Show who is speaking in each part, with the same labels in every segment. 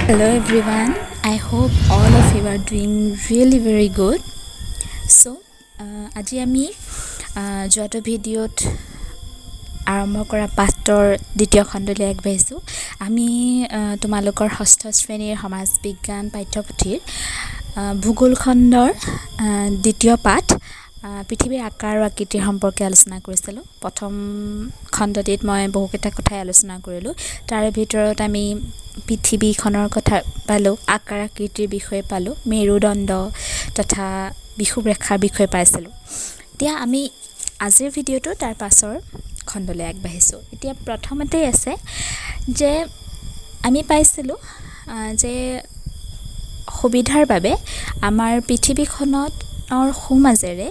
Speaker 1: Hello everyone, I hope all of you are doing really very good. So, আজি আমি যোৱাটো ভিডিঅ'ত আৰম্ভ কৰা পাঠটোৰ দ্বিতীয় খণ্ডলৈ আগবাঢ়িছোঁ। আমি তোমালোকৰ ষষ্ঠ শ্ৰেণীৰ সমাজ বিজ্ঞান পাঠ্যপুথিৰ ভূগোল খণ্ডৰ দ্বিতীয় পাঠ পৃথিৱীৰ আকাৰ আৰু আকৃতিৰ সম্পৰ্কে আলোচনা কৰিছিলোঁ। প্ৰথম খণ্ডটিত মই বহুকেইটা কথাই আলোচনা কৰিলোঁ। তাৰে ভিতৰত আমি পৃথিৱীখনৰ কথা পালোঁ, আকাৰ আকৃতিৰ বিষয়ে পালোঁ, মেৰুদণ্ড তথা বিষুৱ ৰেখাৰ বিষয়ে পাইছিলোঁ। এতিয়া আমি আজিৰ ভিডিঅ'টো তাৰ পাছৰ খণ্ডলৈ আগবাঢ়িছোঁ। এতিয়া প্ৰথমতেই আছে যে আমি পাইছিলোঁ যে সুবিধাৰ বাবে আমাৰ পৃথিৱীখনৰ সোঁমাজেৰে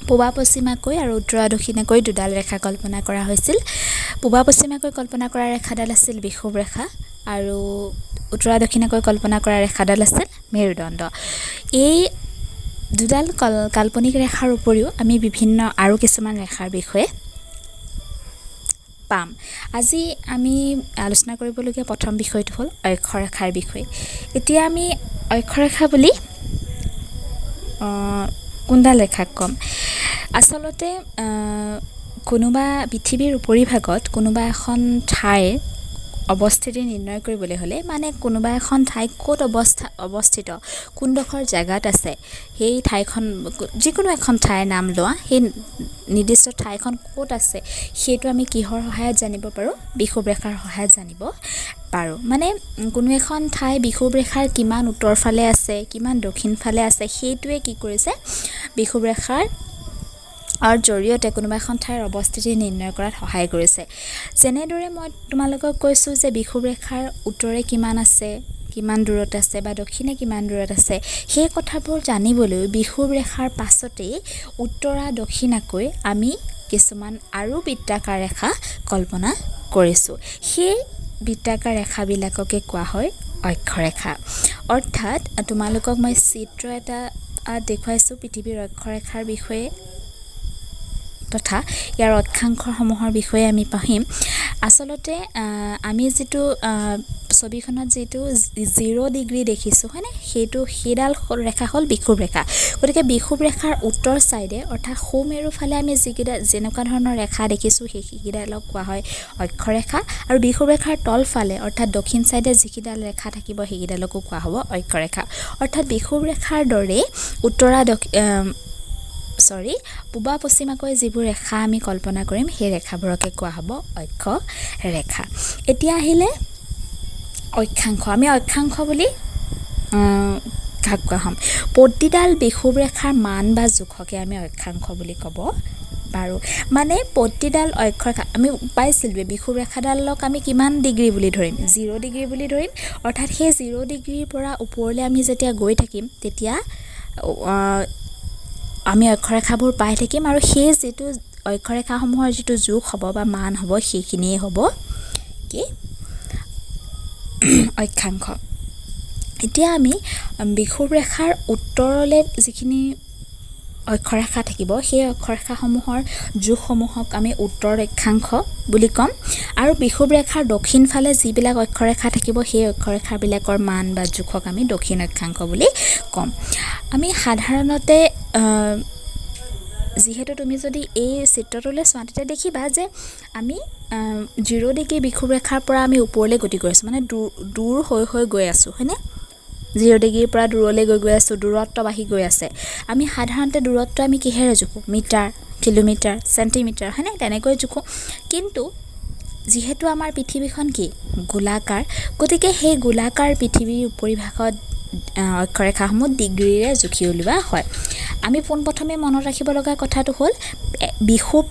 Speaker 1: পূবা পশ্চিমাকৈ আৰু উত্তৰা দক্ষিণাকৈ দুডাল ৰেখা কল্পনা কৰা হৈছিল। পূবা পশ্চিমাকৈ কল্পনা কৰা ৰেখাডাল আছিল বিষুৱ ৰেখা আৰু উত্তৰা দক্ষিণাকৈ কল্পনা কৰা ৰেখাডাল আছিল মেৰুদণ্ড। এই দুডাল কাল্পনিক ৰেখাৰ উপৰিও আমি বিভিন্ন আৰু কিছুমান ৰেখাৰ বিষয়ে পাম। আজি আমি আলোচনা কৰিবলগীয়া প্ৰথম বিষয়টো হ'ল অক্ষৰেখাৰ বিষয়ে। এতিয়া আমি অক্ষৰেখা বুলি কোনডাল ৰেখাক ক'ম? আচলতে কোনোবা পৃথিৱীৰ উপৰিভাগত কোনোবা এখন ঠাইৰ অৱস্থিতি নিৰ্ণয় কৰিবলৈ হ'লে, মানে কোনোবা এখন ঠাই ক'ত অৱস্থিত, কোনডোখৰ জেগাত আছে, সেই ঠাইখন, যিকোনো এখন ঠাইৰ নাম লোৱা, সেই নিৰ্দিষ্ট ঠাইখন ক'ত আছে, সেইটো আমি কিহৰ সহায়ত জানিব পাৰোঁ? বিষুৱ ৰেখাৰ সহায়ত জানিব পাৰোঁ। মানে কোনো এখন ঠাই বিষুৱ ৰেখাৰ কিমান উত্তৰ ফালে আছে, কিমান দক্ষিণ ফালে আছে, সেইটোৱে কি কৰিছে, বিষুৱ ৰেখাৰ জৰিয়তে কোনোবা এখন ঠাইৰ অৱস্থিতি নিৰ্ণয় কৰাত সহায় কৰিছে। যেনেদৰে মই তোমালোকক কৈছোঁ যে বিষুৱ ৰেখাৰ উত্তৰে কিমান আছে, কিমান দূৰত আছে বা দক্ষিণে কিমান দূৰত আছে, সেই কথাবোৰ জানিবলৈ বিষুৱ ৰেখাৰ পাছতেই উত্তৰা দক্ষিণাকৈ আমি কিছুমান আৰু বৃত্তাকাৰ ৰেখা কল্পনা কৰিছোঁ। সেই বৃত্তাকাৰ ৰেখাবিলাককে কোৱা হয় অক্ষৰেখা। অৰ্থাৎ তোমালোকক মই চিত্ৰ এটা দেখুৱাইছোঁ পৃথিৱীৰ অক্ষৰেখাৰ বিষয়ে তথা ইয়াৰ অক্ষাংশসমূহৰ বিষয়ে আমি পঢ়িম। আচলতে আমি যিটো ছবিখনত যিটো 0 ডিগ্ৰী দেখিছোঁ, হয়নে, সেইডাল ৰেখা হ'ল বিষুৱ ৰেখা। গতিকে বিষুৱ ৰেখাৰ উত্তৰ ছাইডে, অৰ্থাৎ সোঁমেৰু ফালে আমি যিকেইটা যেনেকুৱা ধৰণৰ ৰেখা দেখিছোঁ, সেইকেইডালক কোৱা হয় অক্ষৰেখা। আৰু বিষুৱ ৰেখাৰ তলফালে, অৰ্থাৎ দক্ষিণ ছাইডে যিকেইডাল ৰেখা থাকিব, সেইকেইডালকো কোৱা হ'ব অক্ষৰেখা। অৰ্থাৎ বিষুৱ ৰেখাৰ দৰেই উত্তৰা চৰি পূবা পশ্চিমাকৈ যিবোৰ ৰেখা আমি কল্পনা কৰিম, সেই ৰেখাবোৰকে কোৱা হ'ব অক্ষ ৰেখা। এতিয়া আহিলে অক্ষাংশ। আমি অক্ষাংশ বুলি কাক কোৱা হ'ম? প্ৰতিডাল বিষুৱ ৰেখাৰ মান বা জোখকে আমি অক্ষাংশ বুলি ক'ব পাৰোঁ। মানে প্ৰতিডাল অক্ষৰেখা, আমি পাইছিলোঁৱে, বিষুৱ ৰেখাডালক আমি কিমান ডিগ্ৰী বুলি ধৰিম? 0 ডিগ্ৰী বুলি ধৰিম। অৰ্থাৎ সেই 0 ডিগ্ৰীৰ পৰা ওপৰলৈ আমি যেতিয়া গৈ থাকিম, তেতিয়া আমি অক্ষৰেখাবোৰ পাই থাকিম আৰু সেই যিটো অক্ষৰেখাসমূহৰ যিটো জোখ হ'ব বা মান হ'ব, সেইখিনিয়ে হ'ব কি? অক্ষাংশ। এতিয়া আমি বিষুৱ ৰেখাৰ উত্তৰলৈ যিখিনি অক্ষৰেখা থাকিব, সেই অক্ষৰেখাসমূহৰ জোখসমূহক আমি উত্তৰ অক্ষাংশ বুলি ক'ম আৰু বিষুৱ ৰেখাৰ দক্ষিণ ফালে যিবিলাক অক্ষৰেখা থাকিব, সেই অক্ষৰেখাবিলাকৰ মান বা জোখক আমি দক্ষিণ অক্ষাংশ বুলি ক'ম। আমি সাধাৰণতে যিহেতু তুমি যদি এই চিত্ৰটোলৈ চোৱা, তেতিয়া দেখিবা যে আমি 0 ডিগ্ৰী বিষুৱ ৰেখাৰ পৰা আমি ওপৰলৈ গতি কৰি আছোঁ, মানে দূৰ দূৰ হৈ হৈ গৈ আছোঁ, হয়নে? 0 ডিগ্ৰীৰ পৰা দূৰলৈ গৈ গৈ আছোঁ, দূৰত্ব বাঢ়ি গৈ আছে। আমি সাধাৰণতে দূৰত্ব আমি কিহেৰে জোখোঁ? মিটাৰ, কিলোমিটাৰ, চেণ্টিমিটাৰ, হয়নে? তেনেকৈ জোখোঁ। কিন্তু যিহেতু আমাৰ পৃথিৱীখন কি? গোলাকাৰ। গতিকে সেই গোলাকাৰ পৃথিৱীৰ উপৰিভাগত অক্ষৰেখাসমূহ ডিগ্ৰীৰে জুখি উলিওৱা হয়। আমি পোনপ্ৰথমে মনত ৰাখিব লগা কথাটো হ'ল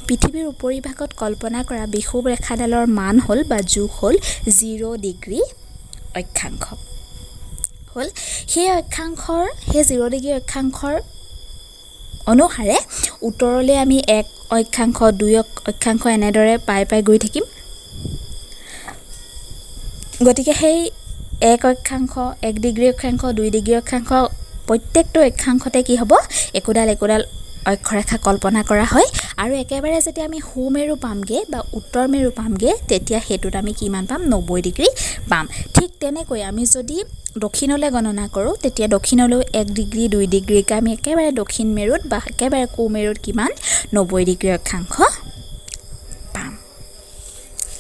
Speaker 1: পৃথিৱীৰ উপৰিভাগত কল্পনা কৰা বিষুৱ ৰেখাডালৰ মান হ'ল বা জোখ হ'ল 0 ডিগ্ৰী অক্ষাংশ হ'ল। সেই অক্ষাংশৰ, সেই 0 ডিগ্ৰী অক্ষাংশৰ অনুসাৰে উত্তৰলৈ আমি এক অক্ষাংশ, দুই অক্ষাংশ এনেদৰে পাই পাই গৈ থাকিম। গতিকে সেই এক অক্ষাংশ, 1 ডিগ্ৰী অক্ষাংশ, 2 ডিগ্ৰী অক্ষাংশ, প্ৰত্যেকটো অক্ষাংশতে কি হ'ব? একোডাল একোডাল অক্ষৰেখা কল্পনা কৰা হয়। আৰু একেবাৰে যেতিয়া আমি সোঁ মেৰু পামগৈ বা উত্তৰ মেৰু পামগৈ, তেতিয়া সেইটোত আমি কিমান পাম? 90 ডিগ্ৰী পাম। ঠিক তেনেকৈ আমি যদি দক্ষিণলৈ গণনা কৰোঁ, তেতিয়া দক্ষিণলৈও 1 ডিগ্ৰী, 2 ডিগ্ৰীকৈ আমি একেবাৰে দক্ষিণ মেৰুত বা একেবাৰে কুমেৰুত কিমান? 90 ডিগ্ৰী অক্ষাংশ পাম।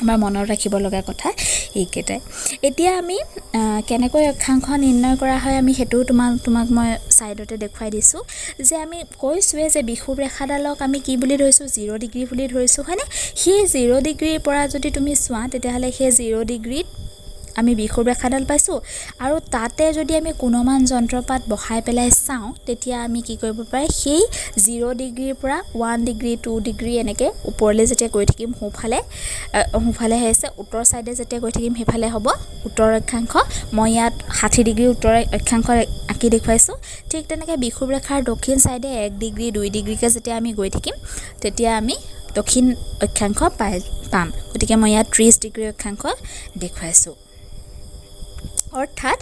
Speaker 1: আমাৰ মনত ৰাখিব লগা কথা এইকেইটাই। এতিয়া আমি কেনেকৈ অক্ষাংশ নিৰ্ণয় কৰা হয়, আমি সেইটোও তোমাক মই ছাইডতে দেখুৱাই দিছোঁ যে আমি কৈছোঁৱে যে বিষুৱ ৰেখাডালক আমি কি বুলি ধৰিছোঁ? 0 ডিগ্ৰী বুলি ধৰিছোঁ, হয়নে? সেই 0 ডিগ্ৰীৰ পৰা যদি তুমি চোৱা, তেতিয়াহ'লে সেই 0 ডিগ্ৰীত আমি বিষুৱ ৰেখাডাল পাইছোঁ আৰু তাতে যদি আমি কোণমান যন্ত্ৰপাত বহাই পেলাই চাওঁ, তেতিয়া আমি কি কৰিব পাৰে, সেই 0 ডিগ্ৰীৰ পৰা 1 ডিগ্ৰী, 2 ডিগ্ৰী এনেকৈ ওপৰলৈ যেতিয়া গৈ থাকিম, সোঁফালে, সোঁফালে আহিছে, উত্তৰ ছাইডে যেতিয়া গৈ থাকিম, সেইফালে হ'ব উত্তৰ অক্ষাংশ। মই ইয়াত 60 ডিগ্ৰী উত্তৰ অক্ষাংশ আঁকি দেখুৱাইছোঁ। ঠিক তেনেকৈ বিষুৱ ৰেখাৰ দক্ষিণ ছাইডে 1 ডিগ্ৰী, 2 ডিগ্ৰীকৈ যেতিয়া আমি গৈ থাকিম, তেতিয়া আমি দক্ষিণ অক্ষাংশ পাম। গতিকে মই ইয়াত 30 ডিগ্ৰী অক্ষাংশ দেখুৱাইছোঁ। অৰ্থাৎ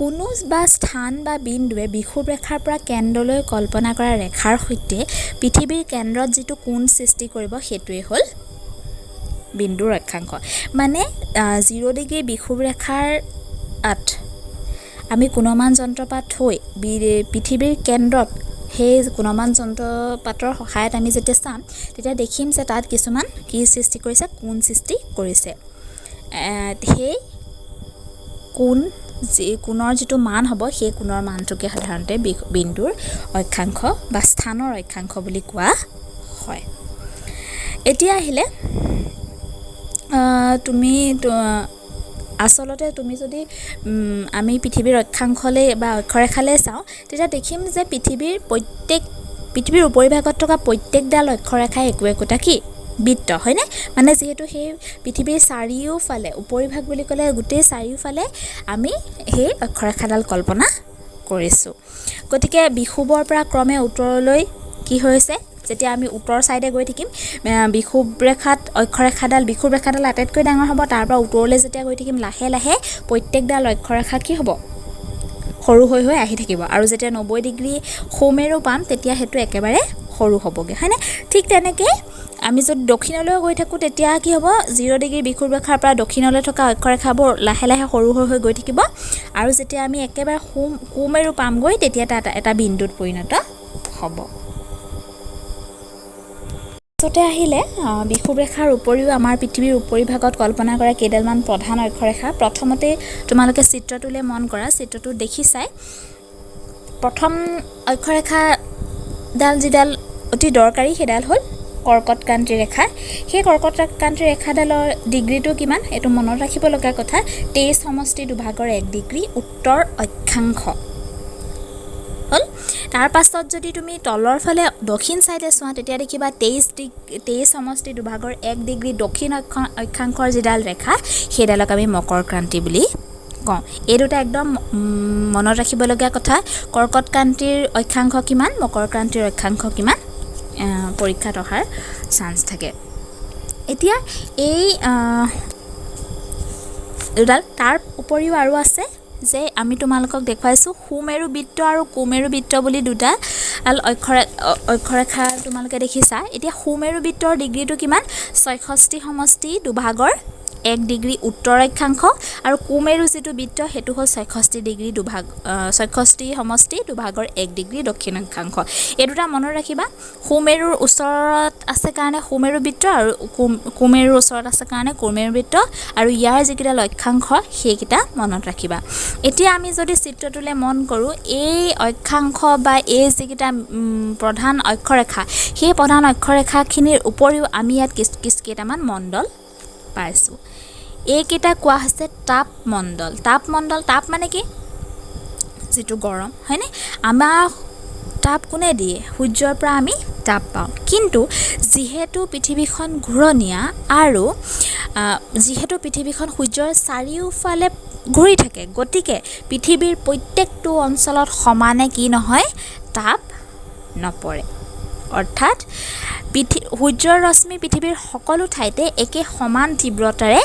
Speaker 1: কোনো বা স্থান বা বিন্দুৱে বিষুৱ ৰেখাৰ পৰা কেন্দ্ৰলৈ কল্পনা কৰা ৰেখাৰ সৈতে পৃথিৱীৰ কেন্দ্ৰত যিটো কোণ সৃষ্টি কৰিব, সেইটোৱেই হ'ল বিন্দুৰ অক্ষাংশ। মানে 0 ডিগ্ৰী বিষুৱ ৰেখাৰ আঠ আমি কোণমান যন্ত্ৰপাত থৈ পৃথিৱীৰ কেন্দ্ৰত সেই কোণমান যন্ত্ৰপাতৰ সহায়ত আমি যেতিয়া চাম, তেতিয়া দেখিম যে তাত কিছুমান কি সৃষ্টি কৰিছে? কোণ সৃষ্টি কৰিছে। সেই কোণ, যি কোণৰ যিটো মান হ'ব, সেই কোণৰ মানটোকে সাধাৰণতে বিন্দুৰ অক্ষাংশ বা স্থানৰ অক্ষাংশ বুলি কোৱা হয়। এতিয়া আহিলে তুমি আচলতে তুমি যদি আমি পৃথিৱীৰ অক্ষাংশলৈ বা অক্ষৰেখালৈ চাওঁ, তেতিয়া দেখিম যে পৃথিৱীৰ উপৰিভাগত থকা প্ৰত্যেকডাল অক্ষৰেখাই একো একোটা কি? বৃত্ত, হয়নে? মানে যিহেতু সেই পৃথিৱীৰ চাৰিওফালে, উপৰিভাগ বুলি ক'লে গোটেই চাৰিওফালে আমি সেই অক্ষৰেখাডাল কল্পনা কৰিছোঁ। গতিকে বিষুৱৰ পৰা ক্ৰমে উত্তৰলৈ কি হৈছে? যেতিয়া আমি উত্তৰ ছাইডে গৈ থাকিম, বিষুৱ ৰেখাত অক্ষৰেখাডাল, বিষুৱ ৰেখাডাল আটাইতকৈ ডাঙৰ হ'ব। তাৰ পৰা উত্তৰলৈ যেতিয়া গৈ থাকিম, লাহে লাহে প্ৰত্যেকডাল অক্ষৰেখা কি হ'ব? সৰু হৈ হৈ আহি থাকিব আৰু যেতিয়া 90 ডিগ্ৰী সোঁমেৰু পাম, তেতিয়া সেইটো একেবাৰে সৰু হ'বগৈ, হয়নে? ঠিক তেনেকৈ আমি যদি দক্ষিণলৈও গৈ থাকোঁ, তেতিয়া কি হ'ব? 0 ডিগ্ৰী বিষুৱ ৰেখাৰ পৰা দক্ষিণলৈ থকা অক্ষৰেখাবোৰ লাহে লাহে সৰু হৈ হৈ গৈ থাকিব আৰু যেতিয়া আমি একেবাৰে কুমেৰু পামগৈ, তেতিয়া তাত এটা বিন্দুত পৰিণত হ'ব। পাছতে আহিলে বিষুৱ ৰেখাৰ উপৰিও আমাৰ পৃথিৱীৰ উপৰিভাগত কল্পনা কৰা কেইডালমান প্ৰধান অক্ষৰেখা। প্ৰথমতে তোমালোকে চিত্ৰটোলৈ মন কৰা। চিত্ৰটো দেখিছাই, প্ৰথম অক্ষৰেখাডাল যিডাল অতি দৰকাৰী, সেইডাল হ'ল কৰ্কটক্ৰান্তি ৰেখা। সেই কৰ্কটক্ৰান্তি ৰেখাডালৰ ডিগ্ৰীটো কিমান? এইটো মনত ৰাখিব লগা কথা, 23 সমষ্টি দুভাগৰ 1 ডিগ্ৰী উত্তৰ অক্ষাংশ হ'ল। তাৰ পাছত যদি তুমি তলৰ ফালে দক্ষিণ ছাইডে চোৱা, তেতিয়া দেখিবা 23 সমষ্টি দুভাগৰ 1 ডিগ্ৰী দক্ষিণ অক্ষাংশৰ যিডাল ৰেখা, সেইডালক আমি মকৰ ক্ৰান্তি বুলি কওঁ। এই দুটা একদম মনত ৰাখিবলগীয়া কথা। কৰ্কট ক্ৰান্তিৰ অক্ষাংশ কিমান, মকৰ ক্ৰান্তিৰ অক্ষাংশ কিমান, পৰীক্ষাত অহাৰ চান্স থাকে। এতিয়া এই দুডাল, তাৰ উপৰিও আৰু আছে যে আমি তোমালোকক দেখুৱাইছোঁ সুমেৰু বৃত্ত আৰু কুমেৰু বৃত্ত বুলি দুটা অক্ষৰেখা তোমালোকে দেখিছা। এতিয়া সুমেৰু বৃত্তৰ ডিগ্ৰীটো কিমান? 66 সমষ্টি দুভাগৰ 1 ডিগ্ৰী উত্তৰ অক্ষাংশ। আৰু কুমেৰু যিটো বৃত্ত, সেইটো হ'ল 66 ডিগ্ৰী দুভাগ, 66 সমষ্টি দুভাগৰ 1 ডিগ্ৰী দক্ষিণ অক্ষাংশ। এই দুটা মনত ৰাখিবা। সুমেৰুৰ ওচৰত আছে কাৰণে সুমেৰু বৃত্ত আৰু কুমেৰুৰ ওচৰত আছে কাৰণে কুমেৰু বৃত্ত আৰু ইয়াৰ যিকেইটা অক্ষাংশ, সেইকেইটা মনত ৰাখিবা। এতিয়া আমি যদি চিত্ৰটোলৈ মন কৰোঁ, এই অক্ষাংশ বা এই যিকেইটা প্ৰধান অক্ষৰেখা, সেই প্ৰধান অক্ষৰেখাখিনিৰ উপৰিও আমি ইয়াত কিছু কেইটামান মণ্ডল পাইছোঁ। এইকেইটা কোৱা হৈছে তাপমণ্ডল। তাপমণ্ডল, তাপ মানে কি? যিটো গৰম, হয়নে? আমাৰ তাপ কোনে দিয়ে? সূৰ্যৰ পৰা আমি তাপ পাওঁ। কিন্তু যিহেতু পৃথিৱীখন ঘূৰণীয়া আৰু যিহেতু পৃথিৱীখন সূৰ্যৰ চাৰিওফালে ঘূৰি থাকে, গতিকে পৃথিৱীৰ প্ৰত্যেকটো অঞ্চলত সমানে কি নহয়? তাপ নপৰে। অৰ্থাৎ সূৰ্যৰ ৰশ্মি পৃথিৱীৰ সকলো ঠাইতে একে সমান তীব্ৰতাৰে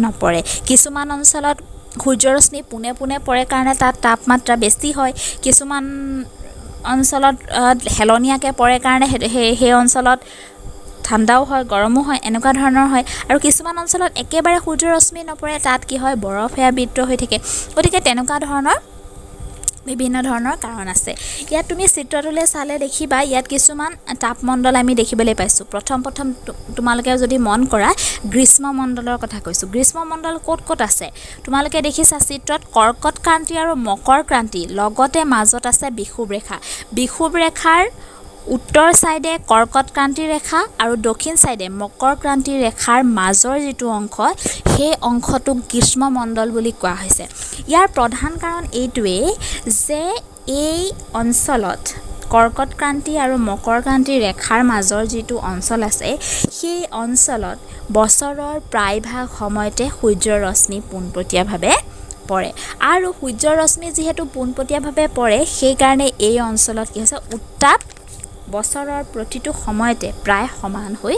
Speaker 1: নপৰে। কিছুমান অঞ্চলত সূৰ্যৰ ৰশ্মি পোনে পোনে পৰে কাৰণে তাত তাপমাত্ৰা বেছি হয়। কিছুমান অঞ্চলত হেলনীয়াকৈ পৰে কাৰণে সেই অঞ্চলত ঠাণ্ডাও হয়, গৰমো হয়, এনেকুৱা ধৰণৰ হয়। আৰু কিছুমান অঞ্চলত একেবাৰে সূৰ্যৰ ৰশ্মি নপৰে, তাত কি হয়, বৰফে আবৃত হৈ থাকে। গতিকে তেনেকুৱা ধৰণৰ বিভিন্ন ধৰণৰ কাৰণ আছে। ইয়াত তুমি চিত্ৰটোলৈ চালে দেখিবা, ইয়াত কিছুমান তাপমণ্ডল আমি দেখিবলৈ পাইছোঁ। প্ৰথম প্ৰথম তোমালোকে যদি মন কৰা, গ্ৰীষ্মমণ্ডলৰ কথা কৈছোঁ। গ্ৰীষ্মমণ্ডল ক'ত ক'ত আছে তোমালোকে দেখিছা চিত্ৰত? কৰ্কট ক্ৰান্তি আৰু মকৰ ক্ৰান্তি, লগতে মাজত আছে বিষুৱ ৰেখা। বিষুৱ ৰেখাৰ উত্তৰ ছাইডে কৰ্কট ক্ৰান্তি ৰেখা আৰু দক্ষিণ ছাইডে মকৰ ক্ৰান্তি ৰেখাৰ মাজৰ যিটো অংশ, সেই অংশটোক গ্ৰীষ্মমণ্ডল বুলি কোৱা হৈছে। ইয়াৰ প্ৰধান কাৰণ এইটোৱেই যে এই অঞ্চলত কৰ্কট ক্ৰান্তি আৰু মকৰ ক্ৰান্তি ৰেখাৰ মাজৰ যিটো অঞ্চল আছে, সেই অঞ্চলত বছৰৰ প্ৰায়ভাগ সময়তে সূৰ্যৰ ৰশ্মি পোনপটীয়াভাৱে পৰে। আৰু সূৰ্যৰ ৰশ্মি যিহেতু পোনপটীয়াভাৱে পৰে, সেইকাৰণে এই অঞ্চলত কি হৈছে, উত্তাপ বছৰৰ প্ৰতিটো সময়তে প্ৰায় সমান হৈ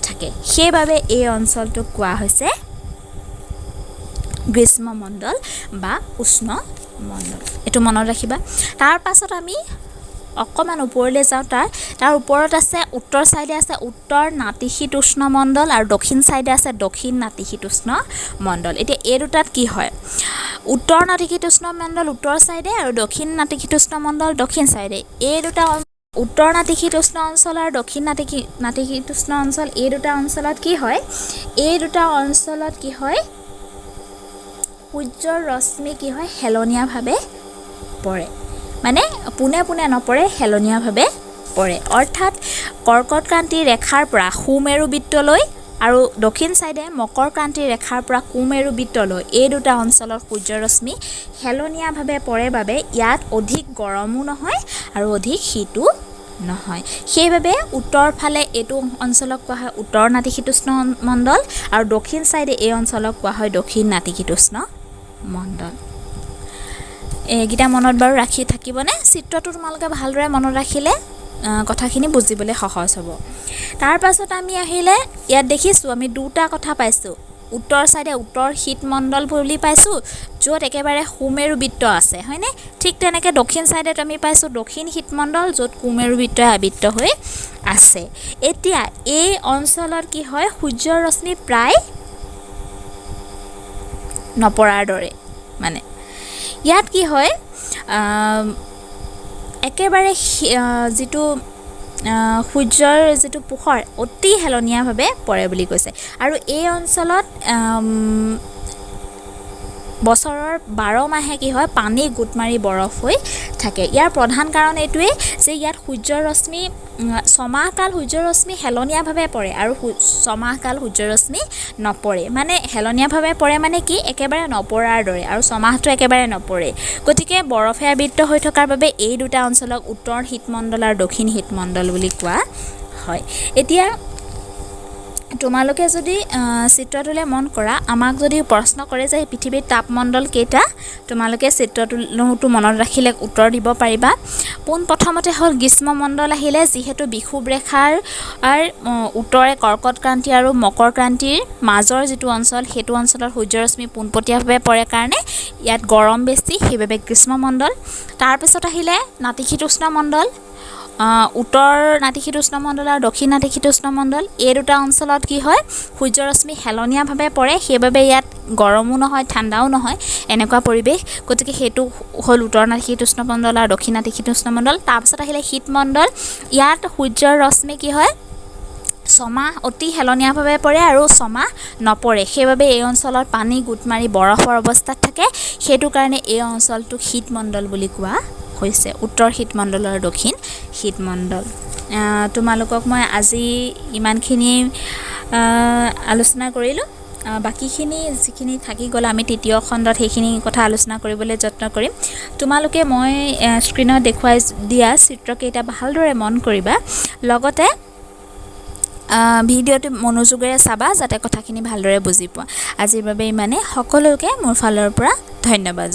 Speaker 1: থাকে। সেইবাবে এই অঞ্চলটোক কোৱা হৈছে গ্ৰীষ্মমণ্ডল বা উষ্ণমণ্ডল। এইটো মনত ৰাখিবা। তাৰ পাছত আমি অকণমান ওপৰলৈ যাওঁ। তাৰ তাৰ ওপৰত আছে, উত্তৰ ছাইডে আছে উত্তৰ নাতিশীতোষ্ণ মণ্ডল আৰু দক্ষিণ ছাইডে আছে দক্ষিণ নাতিশীতোষ্ণ মণ্ডল। এতিয়া এই দুটাত কি হয়? উত্তৰ নাতিশীতোষ্ণ মণ্ডল উত্তৰ ছাইডে আৰু দক্ষিণ নাতিশীতোষ্ণ মণ্ডল দক্ষিণ ছাইডে। এই দুটা, উত্তৰ নাতিশীতোষ্ণ অঞ্চল আৰু দক্ষিণ নাতিশীতোষ্ণ অঞ্চল, এই দুটা অঞ্চলত কি হয়? এই দুটা অঞ্চলত কি হয়? সূৰ্যৰ ৰশ্মি কি হয়? হেলনীয়াভাৱে পৰে, মানে পোনে পোনে নপৰে, হেলনীয়াভাৱে পৰে। অৰ্থাৎ কৰ্কট ক্ৰান্তি ৰেখাৰ পৰা সুমেৰু বৃত্তলৈ আৰু দক্ষিণ ছাইডে মকৰ ক্ৰান্তি ৰেখাৰ পৰা কুমেৰু বৃত্তলৈ, এই দুটা অঞ্চলত সূৰ্যৰ ৰশ্মি হেলনীয়াভাৱে পৰে বাবে ইয়াত অধিক গৰমো নহয় আৰু অধিক শীতো নহয়। সেইবাবে উত্তৰ ফালে এইটো অঞ্চলক কোৱা হয় উত্তৰ নাতিশীতোষ্ণ মণ্ডল আৰু দক্ষিণ ছাইডে এই অঞ্চলক কোৱা হয় দক্ষিণ নাতিশীতোষ্ণ মণ্ডল। এইকেইটা মনত বাৰু ৰাখি থাকিবনে? চিত্ৰটো তোমালোকে ভালদৰে মনত ৰাখিলে কথাখিনি বুজিবলৈ সহজ হ'ব। তাৰপাছত আমি আহিলে ইয়াত দেখিছোঁ, আমি দুটা কথা পাইছোঁ। উত্তৰ ছাইডে উত্তৰ শীতমণ্ডল বুলি পাইছোঁ, য'ত একেবাৰে সুমেৰু বৃত্ত আছে, হয়নে? ঠিক তেনেকৈ দক্ষিণ ছাইডত আমি পাইছোঁ দক্ষিণ শীতমণ্ডল, য'ত কুমেৰু বৃত্তই আবৃত্ত হৈ আছে। এতিয়া এই অঞ্চলত কি হয়? সূৰ্যৰ ৰশ্মি প্ৰায় নপৰাৰ দৰে, মানে ইয়াত কি হয়, একেবাৰে যিটো সূৰ্যৰ যিটো পোহৰ অতি হেলনীয়াভাৱে পৰে বুলি কৈছে। আৰু এই অঞ্চলত বছৰৰ 12 মাহে কি হয়? পানী গোট মাৰি বৰফ হৈ থাকে। ইয়াৰ প্ৰধান কাৰণ এইটোৱেই যে ইয়াত সূৰ্যৰ ৰশ্মি ছমাহ কাল সূৰ্যৰ ৰশ্মি হেলনীয়াভাৱে পৰে আৰু ছমাহ কাল সূৰ্যৰ ৰশ্মি নপৰে। মানে হেলনীয়াভাৱে পৰে মানে কি? একেবাৰে নপৰাৰ দৰে, আৰু ছমাহটো একেবাৰে নপৰে। গতিকে বৰফে আবৃত হৈ থকাৰ বাবে এই দুটা অঞ্চলক উত্তৰ শীতমণ্ডল আৰু দক্ষিণ শীতমণ্ডল বুলি কোৱা হয়। এতিয়া তোমালোকে যদি চিত্ৰটোলৈ মন কৰা, আমাক যদি প্ৰশ্ন কৰে যে পৃথিৱীৰ তাপমণ্ডল কেইটা, তোমালোকে চিত্ৰটো মনত ৰাখিলে উত্তৰ দিব পাৰিবা। পোনপ্ৰথমতে হ'ল গ্ৰীষ্মমণ্ডল আহিলে, যিহেতু বিষুৱ ৰেখাৰ উত্তৰে কৰ্কট ক্ৰান্তি আৰু মকৰ ক্ৰান্তিৰ মাজৰ যিটো অঞ্চল, সেইটো অঞ্চলত সূৰ্যৰশ্মি পোনপটীয়াভাৱে পৰে কাৰণে ইয়াত গৰম বেছি, সেইবাবে গ্ৰীষ্মমণ্ডল। তাৰপিছত আহিলে নাতিশীতোষ্ণ মণ্ডল, উত্তৰ নাতিশীতোষ্ণ মণ্ডল আৰু দক্ষিণ নাতিশীতোষ্ণ মণ্ডল। এই দুটা অঞ্চলত কি হয়? সূৰ্যৰশ্মি হেলনীয়াভাৱে পৰে, সেইবাবে ইয়াত গৰমো নহয়, ঠাণ্ডাও নহয়, এনেকুৱা পৰিৱেশ। গতিকে সেইটো হ'ল উত্তৰ নাতিশীতোষ্ণ মণ্ডল আৰু দক্ষিণ নাতিশীতোষ্ণ মণ্ডল। তাৰপিছত আহিলে শীতমণ্ডল। ইয়াত সূৰ্যৰ ৰশ্মি কি হয়? ছমাহ অতি হেলনীয়াভাৱে পৰে আৰু ছমাহ নপৰে, সেইবাবে এই অঞ্চলত পানী গোট মাৰি বৰফৰ অৱস্থাত থাকে। সেইটো কাৰণে এই অঞ্চলটোক শীতমণ্ডল বুলি কোৱা হৈছে, উত্তৰ শীতমণ্ডল আৰু দক্ষিণ শীতমণ্ডল। তোমালোকক মই আজি ইমানখিনি আলোচনা কৰিলোঁ। বাকীখিনি যিখিনি থাকি গ'ল, আমি তৃতীয় খণ্ডত সেইখিনি কথা আলোচনা কৰিবলৈ যত্ন কৰিম। তোমালোকে মই স্ক্ৰীণত দেখুৱাই দিয়া চিত্ৰকেইটা ভালদৰে মন কৰিবা, লগতে ভিডিঅ'টো মনোযোগেৰে চাবা, যাতে কথাখিনি ভালদৰে বুজি পোৱা। আজিৰ বাবে ইমানেই। সকলোকে মোৰ ফালৰ পৰা ধন্যবাদ।